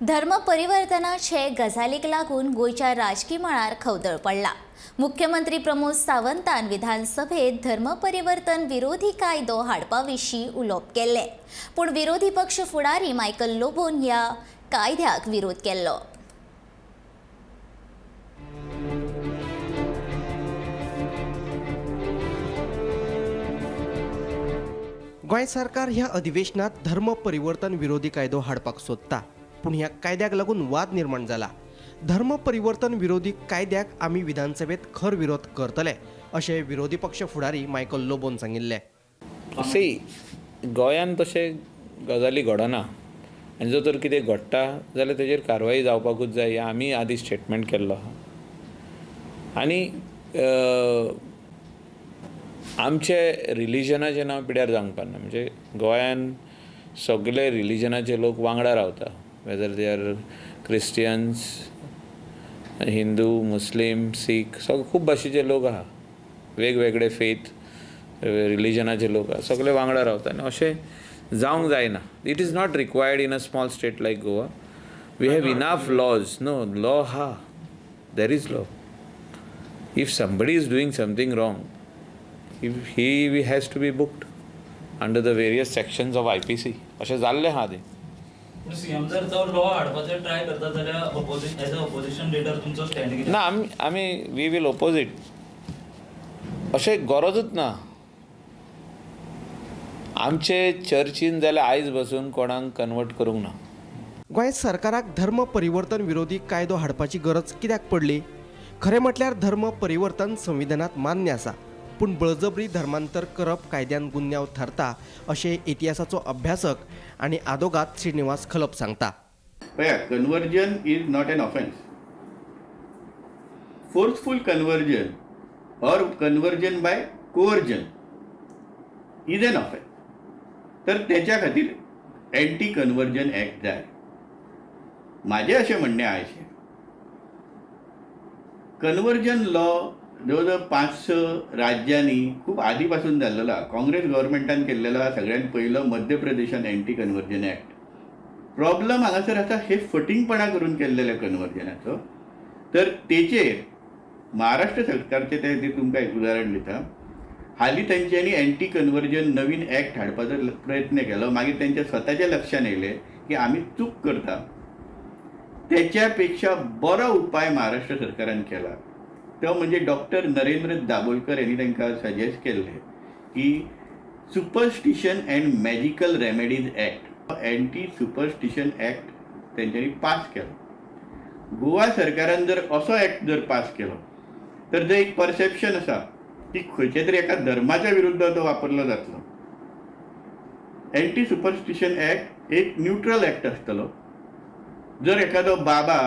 धर्म परिवर्तनाचे गजालीक लागून गोंयच्या राजकी मळार खवदळ पडला। मुख्यमंत्री प्रमोद सावंतान विधानसभेत धर्म परिवर्तन विरोधी कायदो हाडपा विशीं उलोवप केल्लें, पूण विरोधी पक्ष फुडारी मायकल लोबोन ह्या कायद्याक विरोध केल्लो। गोंय सरकार ह्या अधिवेशनात धर्म परिवर्तन विरोधी कायदो हाडपाक सोदता, पूण ह्या कायद्याक लागून वाद निर्माण जाला। धर्म परिवर्तन विरोधी कायद्याक आमी विधानसभेत खर विरोध करतले अशें विरोधी पक्ष फुडारी मायकल लोबोन सांगिल्लें। सी गोंयान तशें गजाली घडना आनी जर तर कितें घडटा जाल्यार तेजेर कारवाई जावपाकूच जाय, आमी आदी स्टेटमेंट केल्लो आहा। आनी आमचे रिलिजनाचें नांव पिड्यार जावंक पारना, म्हणजे गोंयान सगळे रिलिजनाचे लोक वांगडा रावता, whether they are Christians, Hindu, Muslim, Sikh, सगळे खूब भाशेचे लोक आहा, वेगवेगळे फेथ रिलिजनाचे लोक आहा, सगळे वांगडा रावता आनी अशें जावंक जायना। It is not required in a small state like Goa. We have enough laws. No law आहा, there is law. If somebody is doing something wrong, if he has to be booked under the various sections of IPC. अशें जाल्लें आहा तें। CM जर तो law हाडपाचो try करता जाल्यार एज अ ऑपोजिशन लिडर तुमचो स्टँड कितें? ना, आमी we will oppose it. अशें गरजूच ना। आमचे चर्चीन जाल्यार आयज बसून कोणाक कन्वर्ट करूंक ना। गोंय सरकाराक धर्म परिवर्तन विरोधी कायदो हाडपाची गरज कित्याक पडली? खरें म्हटल्यार धर्म परिवर्तन संविधानात मान्य आसा, पूण बळजबरी धर्मांतर करप कायद्यान गुन्यांव थारता अशें इतिहासाचो अभ्यासक आनी आदोगाद श्रीनिवास खलप सांगता। पळया, Conversion is not an offence. Forceful conversion or conversion by coercion is an offence. तर त्याच्या खातीर एंटी कन्वर्जन ॲक्ट जाय। म्हाजें अशें म्हणणें आहा, अशें कन्वर्जन लॉ जवळ जवळ 5-6 राज्यांनी खूब आदी पासून जाल्लेलो आहा। काँग्रेस गव्हर्मेंटान केल्लेलो आहा सगळ्यान पयलो मध्य प्रदेशान एंटी कन्वर्जन ॲक्ट। प्रॉब्लम हांगासर आसा हे फटींगपणां करून केल्लेले कन्वर्जनाचो। तर तेचेर महाराष्ट्र सरकारचें ते तुमकां एक उदाहरण दिता। हालीं तेंच्यांनी एंटी कन्वर्जन नवीन ॲक्ट हाडपाचो प्रयत्न केलो, मागीर तेंच्या स्वताच्या लक्षान येयलें की आमी चूक करता। तेच्या पेक्षा बरो उपाय महाराष्ट्र सरकारान केला तो म्हणजे डॉक्टर नरेंद्र दाभोलकर यांनी तांकां सजेस्ट केल्लें की superstition and magical remedies act, anti superstition act तेंच्यांनी पास केलो। गोवा सरकारान जर असो ॲक्ट जर पास केलो तर जे एक परसेप्शन आसा की खंयच्या तरी एका धर्माच्या विरुद्ध तो वापरलो जातलो। एंटी सुपरस्टिशन ॲक्ट एक न्यूट्रल ॲक्ट आसतलो। जर एखादो बाबा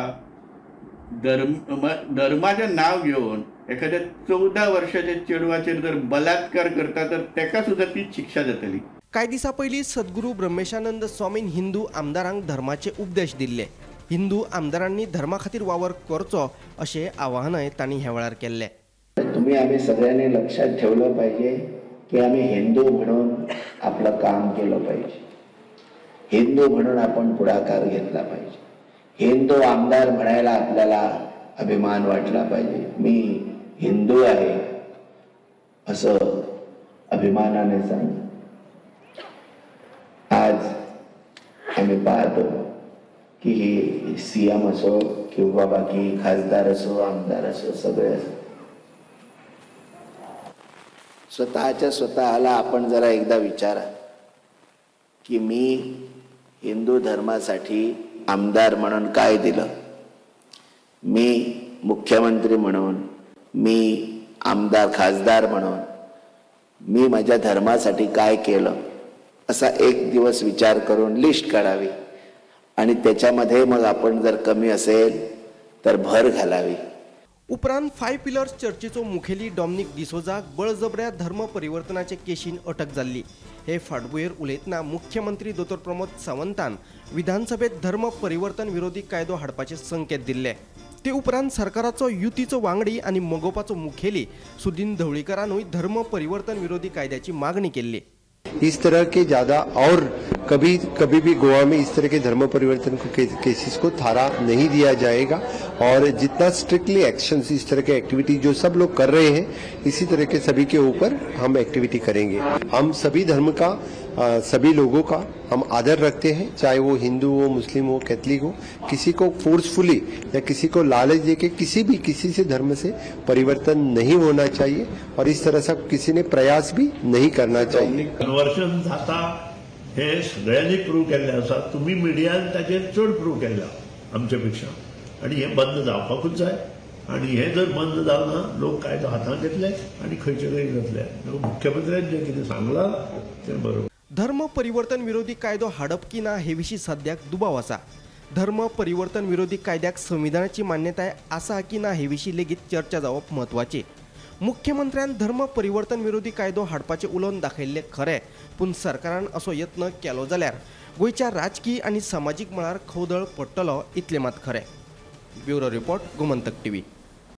धर्माचें नांव घेवन एखाद्या 14 वर्साच्या चेडवाचेर जर बलात्कार करता तर तेका सुद्दां तीच शिक्षा जातली। कांय दिसां पयलीं सद्गुरू ब्रह्मेशानंद स्वामीन हिंदू आमदारांक धर्माचे उपदेश दिल्ले। हिंदू आमदारांनी धर्मा खातीर वावर करचो अशें आवाहनय तांणी ह्या वेळार केल्लें। तुम्ही आम्ही सगळ्यांनी लक्षात ठेवलं पाहिजे की आम्ही हिंदू म्हणून आपलं काम केलं पाहिजे, हिंदू म्हणून आपण पुढाकार घेतला पाहिजे, हिंदू आमदार म्हणायला आपल्याला अभिमान वाटला पाहिजे, मी हिंदू आहे असं अभिमानाने सांग। आज आम्ही पाहतो की हे सीएम असो किंवा बाकी खासदार असो, आमदार असो, सगळे असो, स्वतःच्या स्वतःला आपण जरा एकदा विचारा की मी हिंदू धर्मासाठी आमदार म्हणून काय दिलं, मी मुख्यमंत्री म्हणून, मी आमदार खासदार म्हणून मी माझ्या धर्मासाठी काय केलं, असा एक दिवस विचार करून लिस्ट काढावी आणि त्याच्यामध्ये मग आपण जर कमी असेल तर भर घालावी। उपरांत 5 पिलर्स चर्चेचो मुखेली डॉमनिक डिसोजाक बळजबऱ्या धर्म परिवर्तनाचे केशीन अटक जाल्ली। हे फाटभुंयेर उलयतना मुख्यमंत्री दोतोर प्रमोद सावंतान विधानसभेत धर्म परिवर्तन विरोधी कायदो हाडपाचे संकेत दिल्ले। ते उपरांत सरकाराचो युतीचो वांगडी आनी मगोपाचो मुखेली सुदीन ढवळीकरानूय धर्म परिवर्तन विरोधी कायद्याची मागणी केल्ली। इस तरह के ज़्यादा और कभी कभी भी गोवा में इस तरह के धर्म परिवर्तन को केसेस को थारा नहीं दिया जाएगा और जितना स्ट्रिक्टली एक्शंस इस तरह के एक्टिविटी जो सब लोग कर रहे हैं इसी तरह के सभी के ऊपर हम एक्टिविटी करेंगे। हम सभी धर्म का सभी लोगों का हम आदर रखते हैं, चाहे वो हिंदू हो, मुस्लिम हो, कैथलिक हो। किसी को फोर्सफुली या किसी को लालच देके किसी भी किसी से धर्म से परिवर्तन नहीं होना चाहिए और इस तरह से किसी ने प्रयास भी नहीं करना चाहिए। कन्वर्शन जाता हे सगळ्यांनी प्रूव केल्लें आसा, तुमी मिडियान ताचेर चड प्रूव केला आमचे पेक्षा आनी हें बंद जावपाकूच जाय आनी हें जर बंद जावना लोक कायदो हातांत घेतले आनी खंयचे खंय जातले। मुख्यमंत्र्यान जें कितें सांगलां तें बरोबर। धर्म परिवर्तन विरोधी कायदो हाडप की ना हे विशीं सद्याक दुबाव आसा। धर्म परिवर्तन विरोधी कायद्याक संविधानाची मान्यताय आसा की ना हे विशीं लेगीत चर्चा जावप म्हत्वाची। मुख्यमंत्र्यान धर्म परिवर्तन विरोधी कायदो हाडपाचें उलोवन दाखयल्लें खरें, पूण सरकारान असो यत्न केलो जाल्यार गोंयच्या राजकी आनी समाजीक मळार खवदळ पडटलो इतलें मात खरें। Bureau report, Gomantak TV.